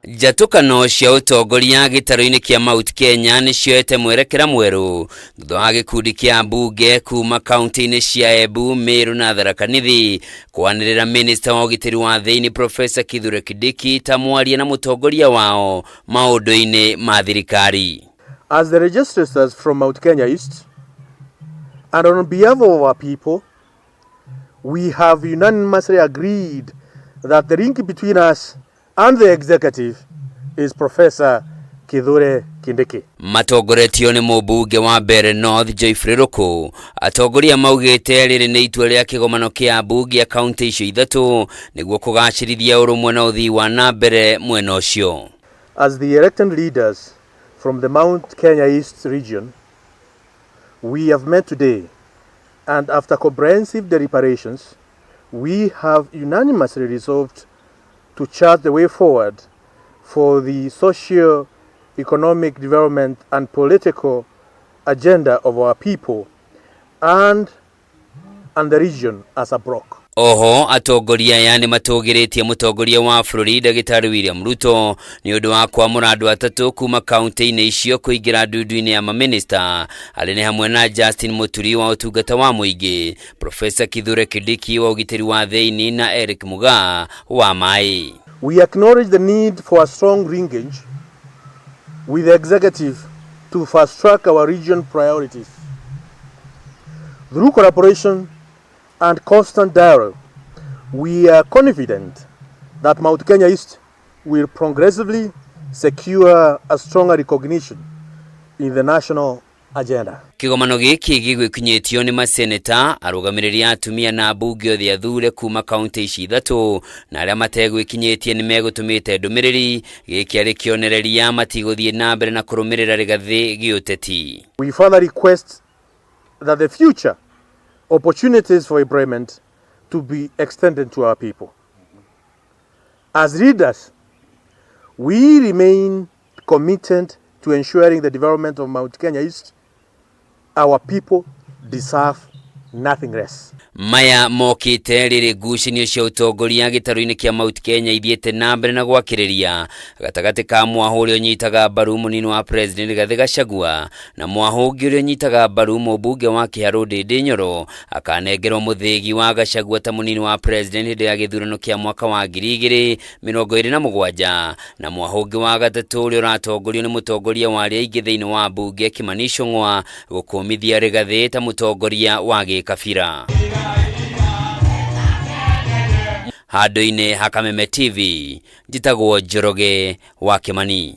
Njatũkano cia ũtongoria gĩtarũ-inĩ kĩa Mount Kenya nĩ cioete mwerekera mwerũ thutha wa gĩkundi kĩa ambunge kuma kaunti-inĩ cia Embu, Meru na Tharaka Nithi kwanĩrĩra minista wa ũgitĩri wa thĩinĩ Professor Kithure Kindiki ta mwaria na mũtongoria wao maũndũ-inĩ ma thirikari. As the legislators from Mount Kenya East and on behalf of our people, we have unanimously agreed that the link between us and the executive is Professor Kithure Kindiki. Matongoretio nĩ mũmbunge wa Mbeere North Geoffrey Ruku, atongoria maugĩte rĩrĩ nĩ itua rĩa kĩgomano kĩa ambunge a kaunti icio ithatũ nĩguo kũgacĩrithia ũrũmwe na ũthii wa na mbere mwena ũcio. As the elected leaders from the Mount Kenya East region, we have met today and after comprehensive deliberations, we have unanimously resolved to chart the way forward for the socio-economic development and political agenda of our people and the region as a bloc. Oho atongoria aya nĩ matũgĩrĩtie mũtongoria wa bũrũri ndagĩtarĩ William Ruto nĩ ũndũ wa kwamũra andũ atatũ kuma kaunti-inĩ icio kũingĩra ndundu-inĩ ya mamĩnĩsta arĩa nĩ hamwe na Justin Muturi wa ũtungata wa mũingĩ, Professor Kithure Kindiki wa ũgitĩri wa thĩinĩ na Eric Mugaa wa maĩ. We acknowledge the need for a strong linkage with the executive to fast track our region priorities. Through collaboration and constant dialogue, we are confident that Mount Kenya East will progressively secure a stronger recognition in the national agenda. Kĩgomano gĩkĩ gĩgwĩkinyĩtio nĩ maseneta, arũgamĩrĩri a atumia na ambunge othe athure kuma kaunti ici ithatũ, na arĩa mategwĩkinyĩtie nĩ megũtũmĩte ndũmĩrĩri gĩkĩ arĩ kĩonereria matigũthiĩ na mbere na kũrũmĩrĩra Rigathĩ gĩũteti. We further request that the future opportunities for employment to be extended to our people. As leaders, we remain committed to ensuring the development of Mount Kenya East. Our people deserve nothing less. Maya mokĩte rĩrĩ ngucanio cia ũtongoria gĩtarũ-inĩ kĩa Mount Kenya ithiĩte na mbere na gwakĩrĩria gatagatĩ ka mwahũ ũrĩa ũnyitaga mbaru mũnini wa President Rigathĩ Gachagua na mwahũ ũngĩ ũrĩa ũnyitaga mbaru mũmbunge wa Kĩharũ Ndĩndĩ Nyoro akanengerwo mũthĩgi wa Gachagua ta mũnini wa President hĩndĩ ya gĩthurano kĩa mwaka wa 2027 na mwahũ ũngĩ wa gatatũ ũrĩa ũratongorio nĩ mũtongoria wa arĩa aingĩ thĩinĩ wa mbunge Kimani Ichung'wa gũkũmithia Rigathĩ ta mũtongoria wa gĩkabira. Handũ-inĩ ha Kameme TV, njĩtagwo Njoroge wa Kimani.